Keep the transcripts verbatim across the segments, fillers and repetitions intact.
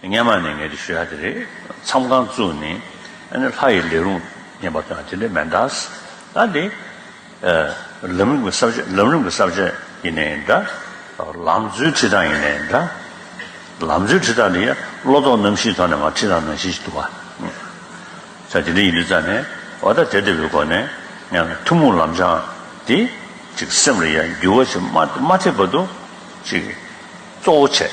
སྔས་མ་ནས་ངས་དེ་ཞུ་ཡ་དེ་རེད། མཚམས་ཁང་བཙུགས་ནས་ཨ་ནི་ལྷ་ཡི་ལས་རུང་ཉན་པ་དང་དེ་འདྲ་མེད་ད། ད་དེ་ལམ་རིམ་གྱི་ས་བཅད་ལམ་རིམ་གྱི་ས་བཅད་ཡིན་ནའི་འདྲ། ལམ་འཛོལ་ཁྲིད་སྟངས་ཡིན་ནའི་འདྲ། ལམ་འཛོལ་ཁྲིད་སྟངས་དེ་ཡང་བློ་ལྡོག་རྣམ་བཞིའི་ཐོག་ནས་མར་ཁྲིད་སྟངས་ནང་བཞིན་ཞིག་འདུག་བ། ས་དེ་འདྲ་ཡིན་དུས་ཙང་ནས་འོ་ད་དེ་ལྟ་བུའི་སྒོ་ནས་ཡང་ཐུན་མོང་ལམ་སྦྱང་དེ་ཅིག་སེམས་ལ་ཡང་འགྱུར་བ་ཞིག་མ་མ་ཐེབས་བར་དུ་ཅིག་གཙོ་བོ་བྱས།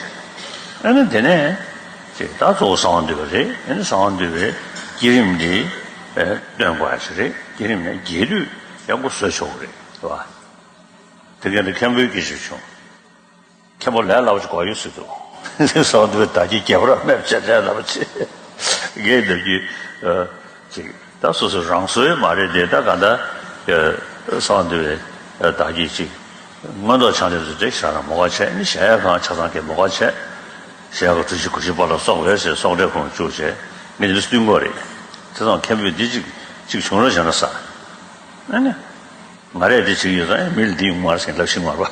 ཨ་ནི་དེ་ནས་ཅིག་ད་གཙོ་བོ་གསང་བ་འདུས་པ་རེད། ཨ་ནི་གསང་བ་འདུས་པའི་བསྐྱེད་རིམ་འདི་སྟོན་དགོས་ཡ་ཞིག་རེད། བསྐྱེད་རིམ་ནས་རྒྱས་བསྡུས་ཡག་པོ་བཟོས་ཆོག་གི་རེད། རེད་བ། དེ་ག་ནས་མཁན་པོའི་སྐད་ཆ་བྱུང་། མཁན་པོ་ལས་སླ་པོ་ཅིག་གོ་ཡོད་སྲིད་དོ། གསང་བ་འདུས་པའི་བདག་བསྐྱེད་རྒྱས་པར་སྨྲས་པ་བྱས། ལས་སླ་པོ་ཅིག་ངས་འདོད་རྒྱུ། ཅིག་ད་སོ་སོ་རང་བཟོ་ཡོད་མ་རེད་དེ། ད་ག་ད་གསང་བ་འདུས་པའི་བདག་བསྐྱེད་ཅིག་མངོན་རྟོགས་འཆང་ཆེན་ཚོ་དེ་ཞག་རང་མོ་ག་བྱས། ནི་གཞལ་ཡས་ཁང་ཆ་ཚང་གི་མོ་ག་བྱས། གཞལ་ཡས་ཁང་གྲུ་བཞི་གོ་བཞི་པ་ལ་སོགས་པའི་ཟེར་སོགས་གྲྭའི་ཁོངས་བཅུག་བྱས། ངས་འདི་འདྲ་བསྟུན་དགོས་རེད། དེ་ཙང་མཁན་པོས་འདི་ཅིག་ཅིག་བྱུང་རོགས་བྱས་ན་ས། ཨ་ནི། ང་རས་འདི་བྱེད་ཀྱི་ཡོད་ཙང་མི་ལ་འདི་ཡོང་མ་རེད་ཟེར་ལབ་ཤེས་མ་རེད་པ།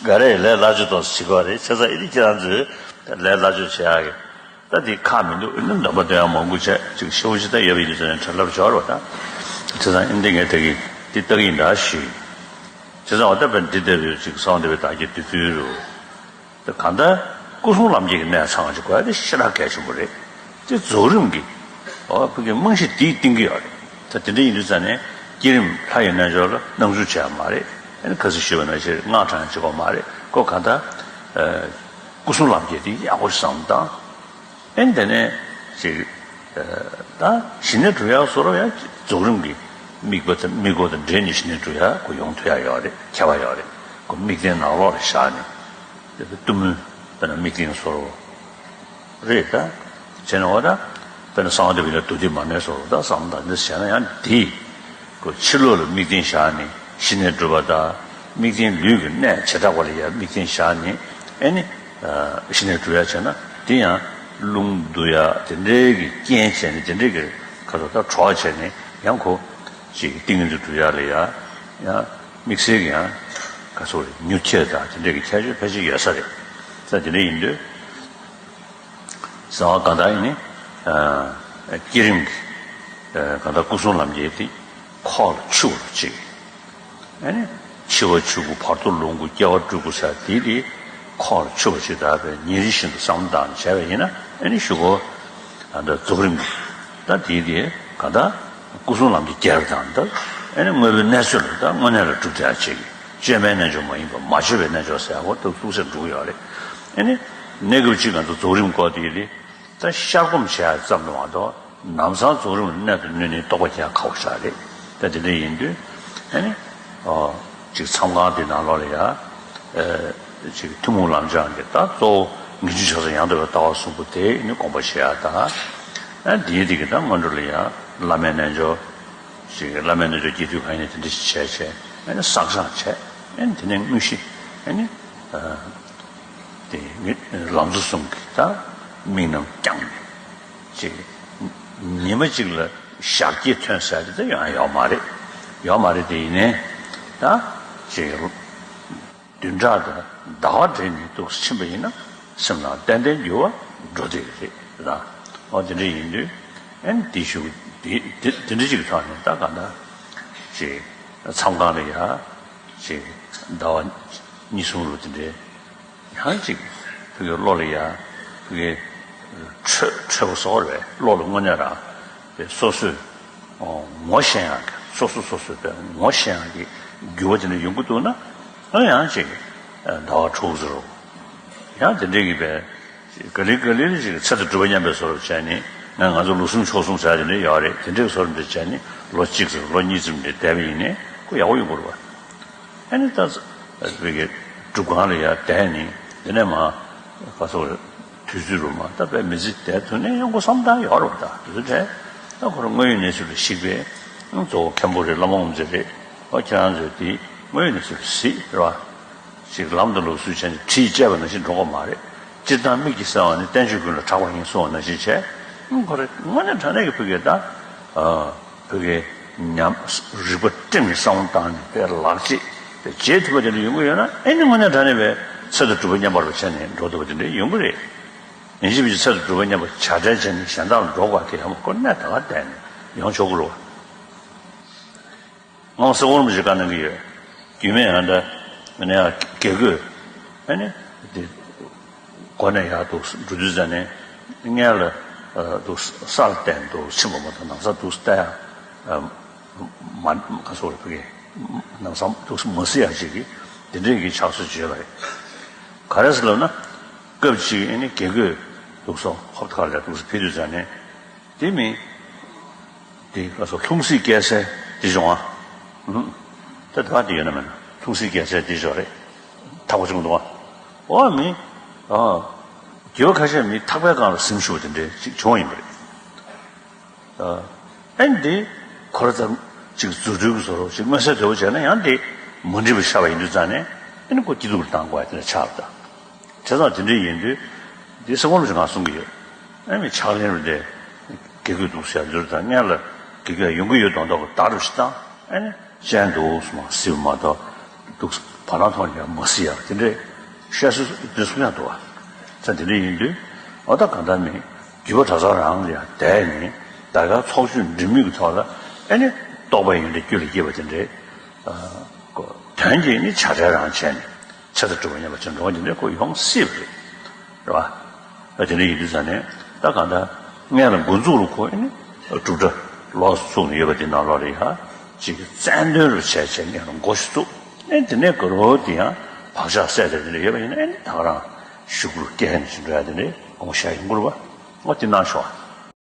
ང་རས་ལས་སླ་ཅོ་ཏོག་ཙམ་བྱེད་དགོས་རེད། བྱས་ཙང་ཨེ་ནི་ཁྱེད་རང་ཚོས་ལས་སླ་ཅོ་བྱེད་ཡག་གི་ད་འདི་ཁག་མི་འདུག་ཨེ་ནི་འདོན་པ་འདོན་ཡག་མང་པོ་བྱས་ཅིག་ཤོག་ཅིག་ད་ཡོད་པ་ཡིན་དུས་ཙང་ནས་གྲ་ལབ་འབྱོར་བ་ད། བྱས་ཙང་ཨེ་འདི་ངས་ད་གི་འདི་ལྟ་གི་ཡིན་ད་ཞུས། བྱས་ཙང་འོ་ད་བས་འདི་ལྟ་བུའི་ཅིག་གསང་བ་འདུས་པའི་བདག་བསྐྱེད་བསྡུས་ཚུལ་རུ། དེ་གང་ལྟར་སྐུ་གསུམ་ལམ་འཁྱེར་གྱི་གནད་ཚང་བ་ཅིག་དགོས་ཡ་དེ་ཞེ་དྲག་གལ་ཆེན་པོ་རེད། དེ་རྫོགས་རིམ་གྱི་འོ་བོད་ཀྱི་རྨང་གཞི་དེས་བཏིང་གི་ཡོད་རེད། ད་དེ་འདྲ་ཡིན་དུས་ཙང་ནས་བསྐྱེད་རིམ་ལྷ་ཡི་རྣལ་འབྱོར་ལ་སྣང་ཆུང་བྱས་ཡ་མ་རེད། ཨ་ནི་ཁ་སང་ཞུས་པ་ནང་བཞིན་སྔགས་བགྲང་ཡ་བྱེད་དགོས་མ་རེད། ཁོ་གང་ལྟར་སྐུ་གསུམ་ལམ་འཁྱེར་དེ་ཡག་པོ་ཞིག་བསམ་བློ་བཏང་། ཨེ་འདི་ནས་ཅིག་ད་ཞི་གནས་སྒྲུབ་ཡག་བཟོ་འདྲ་ཡང་རྫོགས་རིམ་གྱི་དམིགས་པ་དང་དམིགས་སྒོ་དང་འབྲེལ་ནས་ཞི་གནས་སྒྲུབ་ཡག་གོ་ཡོང་ཐུབ་ཡག་ཡོད་རེད། ཁྱད་པར་ཡོད་རེད། ཁོ་དམིགས་རྟེན་ནང་ལོགས་ལ་བཞག་ནས་གཏུམ་མོའི་དཔེར་ན་དམིགས་རྟེན་བཟོ་འདྲ་རེད། ད་བྱས་ན་འོ་ད་དཔེར་ན་གསང་བ་འདུས་པའི་ལ་བདུད་སྡེ་མར་མེ་བཟོ་འདྲ་ད་བསམ་བློ་འདི་བྱས་ན་ཡང་འདི་ཁོ་ཕྱི་ལོགས་ལ་དམིགས་རྟེན་བཞག་ནས་ཞི་གནས་སྒྲུབ་པ་དང་དམིགས་རྟེན་ལུས་ཀྱི་གནད་བྱེ་བྲག་པ་ལ་ཡང་དམིགས་རྟེན་བཞག་ནས་ཨེ་ནི། ཞི་གནས་སྒྲུབ་ཡ་བྱས་ན་དེ་ཡང་རླུང་བསྡུ་ཡ་དེ་འདྲའི་གི་རྐྱེན་བྱས་ནས་དེ་འདྲའི་གི་ཁ་ཐོག་ད་གྲོགས་བྱས་ནས་ཡང་ཁོ་ཅིག་ཏིང་ངེ་འཛིན་སྒྲུབ་ཡ་ལ་ཡ་ཡང་དམིགས་བསལ་གྱི་ཡང་ཁ་ཚུགས་ལ་མྱུར་ཁྱེར་དང་དེ་འདྲའི་གི་ཁྱད་ཆོས་ཕལ་ཆེར་ཡོད་ས་རེད། ད་དེ་འདྲ་ཡིན་དུས་གསང་བ་གང་དག་ཡིན་ནི་བསྐྱེད་རིམ་གྱི་གང་དག་སྐུ་གསུམ་ལམ་འཁྱེར་དེ་ཁོག་ལ་ཆུད་པ་ཅིག་ཨ་ནི་འཆི་བ་ཆོས་སྐུ་བར་དོ་ལོངས་སྐུ་སྐྱེ་བ་སྤྲུལ་སྐུ་ཟེར་དེ་དེ་ཁོག་ལ་ཆུད་པ་ཞིག་དག་པའི་ཉིན་རེ་བཞིན་དུ་བསམ་བློ་བཏང་ནས་བྱས་པ་ཡིན་ན་ཨ་ནི་གཞུག་གུ་ད་ལྟ་རྫོགས་རིམ་ད་དེ་དེ་ག་ད་སྐུ་གསུམ་ལམ་གྱི་རྒྱལ་བ་དང་ད་ཨ་ནི་དངོས་པོའི་གནས་ཚུལ་ལ་ད་དངོས་གནས་ལ་གྲུབ་བསྡད་ཡ་ཅིག་བཅོས་མའི་རྣལ་འབྱོར་མ་ཡིན་པ་མ་བཅོས་པའི་རྣལ་འབྱོར་ཟེར་ཡ་གོ་ད་ཐུགས་སེམས་འགྲུབ་ཡོད་རེད། ཨ་ནི་གནས་སྐབས་གཅིག་ག་ད་རྫོགས་རིམ་སྐོར་དེ་དེ། ད་ཤར་སྒོམ་བྱེད་ཡ་ཙམ་དུ་མ་གཏོགས་ལམ་སང་རྫོགས་རིམ་ལ་གནད་དུ་བསྣུན་ནས་རྟོགས་པ་སྐྱེ་ཡ་ཁག་པོ་ཞིག་རེད། ད་དེ་འདྲ་ཡིན་དུས་ཨ་ནི་ཨོ་ཅིག་མཚམས་ཁང་དེ་ནང་ལོགས་ལ་ཡ་ཨེ་ཅིག་ཐུན་མོང་ལམ་སྦྱང་གི་ད་གཙོ་བོ་ངེས་འབྱུང་ཕྱག་རྩལ་ཡང་དག་པའི་ལྟ་བ་གསུམ་པོ་དེ་ནི་སྒོམ་པ་བྱེད་ཡ་ད་ཨ་དེའི་དེ་གི་ད་སྔོན་འགྲོ་ལ་ཡ་བླ་མའི་རྣལ་འབྱོར་ཅིག་བླ་མའི་རྣལ་འབྱོར་རྒྱས་བསྡུས་གང་ཡིན་ནའི་དེ་འདྲ་ཞིག་བྱས་བྱས་ཨ་ནི་བསགས་སྦྱང་བྱས་ཨ་ནི་དེ་ནས་དངོས་གཞི་ཨ་ནི་ཨ། དེ་ངས་ལམ་གཙོ་གསུམ་གྱི་ད་དམིགས་རྣམ་བསྐྱངས་ནས་ཅིག་ཉི་མ་གཅིག་ལ་ཞག་བརྒྱད་ཐོན་ཟེར་དེ་ད་ཡང་ཡོད་མ་རེད། ཡོད་མ་རེད། དེ་ཡིན་ནའི་ད་ཅིག་བདུན་ཕྲག་དང་ཟླ་བ་སྦྲེལ་ནས་འདུག་ཕྱིན་པ་ཡིན་ན་སེམས་ནང་ཏན་ཏན་འགྱུར་བ་འགྲོ་བསྡད་ཀྱི་རེད་ལ། འོ་དེ་འདྲ་ཡིན་དུས་ཨན་དེ་ཞུ་དེ་དེ་དེ་འདྲ་ཅིག་གི་ཐོག་ནས་ད་ག་ད་ཅིག་མཚམས་ཁང་ལ་ཡ་ཅིག་ཟླ་བ་གཉིས་གསུམ་རུ་དེ་འདྲའི། ཡང་ཅིག་ཕ་གི་བློ་ལ་ཡ་ཕ་གི་འཕྲོད་འཕྲོད་པ་སོགས་རེད། བློ་ལ་དངོས་གནས་རང་དེ་སོ་སོས་ངོ་ཤེས་ཡག་གི་སོ་སོ་སོ་སོས་པའི་ངོ་ཤེས་ཡག་གི་འགྱུར་བ་དེ་འདྲ་ཡོང་གི་འདུག་ན་ཨ་ཡང་ཅིག་ཟླ་བ་དྲུག་ཙམ་རུ་ཡང་དེ་འདྲའི་གི་པའི་ག་ལེ་ག་ལེ་ཅིག་ཚེ་དང་སྒྲུབ་པ་མཉམ་པའི་བཟོ་འདྲ་བྱས་ནས་ང་ང་ཚོ་ལོ་གསུམ་ཕྱོགས་གསུམ་ཟེར་དེ་འདྲ་ཡོད་རེད། དེ་འདྲའི་བཟོ་འདྲ་བྱས་ནས་ལོ་གཅིག་ཙམ་ལོ་གཉིས་ཙམ་འདྲ་བསྡད་པ་ཡིན་ནའི་ཁོ་ཡག་པོ་ཡོང་གི་རེད་པ། ཨ་ནི་ད་བོད་ཀྱི་སྒྲུབ་ཁང་ལ་ཡར་བསྡད་ནས་དེ་ནས་མར་ག་སོགས་དུས་ཚོད་རུ་མ་ད་དཔེ་མི་ཚེ་བསྡད་ཐུབ་ནས་ཡང་ཁོ་བསམ་སྟངས་ཡོད་རེད་པ། ད་དུས་ཚོད་དེ་ད་ཁོ་རང་དངོས་ཡོད་གནས་ཚུལ་ལ་གཞིགས་པའི་གཙོ་བོ་མཁན་པོ་རེད། བླ་མ་དབུ་མཛད་རེད། ཨོ་ཁྱེད་རང་ཚོས་དེ་དངོས་ཡོད་གནས་ཚུལ་ལ་གཟིགས་རེད་པ། ཅིག་ལམ་དུ་ལོག་ཚུལ་བྱས་ནས་གྲི་ཡིས་བཅད་པ་ནང་བཞིན་འགྲོ་གི་མ་རེད། སྤྱིར་བཏང་མིག་གིས་གསལ་བ་ནི་བསྟན་བཅོས་ཀུན་ལ་གྲགས་པ་ཡིན་གསུངས་པ་ནང་བཞིན་བྱས། ཁོ་རེ་དངོས་གནས་དྲང་གནས་ཀྱི་ཕ་གིར་ད། ཕ་གིའི་ཉམས་རིག་པ་སྤྲིང་ནས་བསམ་བློ་བཏང་ནས་དཔེ་ལག་རྗེས་དཔེ་བྱེད་ཐུབ་པ་དེ་འདྲ་ཡོང་གི་ཡོད་ན་ཨེ་ནི་དངོས་གནས་དྲང་གནས་པའི་ ཚེ་དང་སྒྲུབ་པ་མཉམ་པར་བྱས་ནས་འགྲོ་ཐུབ་པ་དེ་འདྲ་ཡོང་གི་རེད། ཡིན་གཅིག་མིན་གཅིག་ཚེ་དང་སྒྲུབ་པ་མཉམ་པར་བྱ་བྲལ་བྱས་ནས་གཞན་དག་ལ་འགྲོ་དགོས་དེ་ཡང་ཁོ་གནས་ད་ག་བསྡད་ནས་ཡོང་ཆོག་གི་རེད་བ། ང་སེ་བོར་མི་ཞིག་བཀའ་གནང་གི་ཡོད། རྒྱུད་སྨད་ཡང་འདྲ། ཨ་ནི་ཡང་དགེ་བསྐོས། ཨ་ནི་དེ་སྒོ་ནས་ཡར་འདུག་འགྲོ་དུས་ཙ་ནས་སྔོན་ལ་འདུག་ས་ལ་བསྟན་འདུག་ཕྱིན་པ་མ་གཏོགས་ནང་ས་འདུག་ལྟ་ཡ་མ་ག་སོགས་རེད་ཕ་གི། ནང་ས་འདུག་མ་གཟིགས་ཡ་ཅིག་གི་དེ་འདྲའི་གི་ཕྱག་སྲོལ་བརྗོད་པ་རེད། ག་རེ་ཟེར་ལབ་ན། སྐབས་གཅིག་ཨ་ནི་དགེ་བསྐོས་འདུག་སོ་ཧོབ་ཁ་ལ་འདུག་སོ་ཕེབས་དུས་ཙ་ནས། དེ་མིན། དེ་ག་སོ་ལྷུང་བཟེད་བཀལ་སའི་དེ་བྱུང་ཨ། ད་ད་དེ་ཡོད་ན་མེད་ན་ལྷུང་བཟེད་བཀལ་སའི་དེ་བྱུང་རེད། ཐག་པ་བྱུང་འདུག་ཨ། འོ་མི། ཨ། རྒྱུ་བ་ཁ་ཤས་མི་ཐག་པའི་སྒང་ལ་ཟིན་ཞུ་བ་དེ་འདྲའི་ཅིག་བྱུང་ཡིན་པ་རེད། ཨ་ནི་དེ་ཁོ་ར་ཙམ་ཅིག་རྫུ་འཕྲུལ་གྱི་བཟོ་རོགས་ཅིག་མངོན་གསལ་དོད་པོ་བྱས་ན་ཡང་དེ་མ་འགྲིག་པ་ཤར་བ་ཡིན་དུས་ཙང་ནས་ཨ་ནི་ཁོ་སྐྱིད་སྡུག་ལ་བཏང་དགོས་ཡ་དེ་འདྲ་ཆགས་རེད་ད། བྱས་ཙང་དེ་འདྲ་ཡིན་དུས། འདི་སེམས་ཁོང་ཞིག་ང་གསུང་གི་ཡོད། ཨ་མི་ཕྱག་ལེན་རུ་དེ། དགེ་བསྐོས་འདུག་ཟེར་འདུག་དང་སྔོན་ལ་དགེ་བསྐོས་ཡོང་གི་ཡོད་མདོག་མདོག་གི་བརྡ་རུ་ཞིག་བཏང་། ཨ་ནི་ཅན་འདུག་སུ་མ་སྲིད་མ་གཏོགས་འདུག་བ་ལང་ཐོག་ནས་མ་སྲིད་ཡ་དེ་འདྲས་བཤད་སྲོལ་འདི་གསུང་ཡ་འདུག་བ། ད་དེ་འདྲ་ཡིན་དུས་འོ་ད་གང་ལྟར་མི་རྒྱུད་པ་གྲྭ་ཚང་རང་ལ་ཡང་བསྡད་ནས་ད་ག་ཚོགས་ཆོས་འབྲེལ་མོལ་གྱི་ཐོག་ལ་ཨ་ནི་རྟོགས་པ་ཡོན་ཏན་རྒྱུད་ལ་སྐྱེས་པ་དེ་འདྲས། དོན་གྱིས་ནི་བྱ་བྲལ་རང་བྱས་ནས་ཚེ་དང་སྒྲུབ་པ་མཉམ་པར་བྱེད་འགྲོ་བ་འདི་འདྲའི་སྐོར་ཡོང་སྲིད་པ་རེད། རེད་བ། ཨ་དེ་འདྲ་ཡིན་དུས་ཙང་ནས་ད་གང་ལྟར་སྔོན་ལ་འགོ་འཛུགས་རུ་ཁོ་ནི་སྒྲུབ་གྲྭ་ལོགས་སུ་ཚུགས་ནས་ཡོད་པ་འདི་ནང་ལོགས་ལ་ཡ་ཅིག་གི་རྩལ་འདོན་རུ་བྱས་བྱས་སྔོན་ལ་འགོ་ཞིག་བཙུགས། ཨེ་དེ་ནས་དགའ་རོགས་དེ་ཡང་བག་ཆགས་སད་དེ་དེ་འདྲ་ཡོད་པ་ཡིན་ན་ཨེ་ནི་ད་ག་རང་ཞུགས་རུ་སྐྱེལ་ནས་ཞུ་འགྲོ་ཡ་དེ་འདྲའི་དགོངས་བཞག་ཡོང་གི་རེད་བ། འོ་དེ་གནང་ཤོག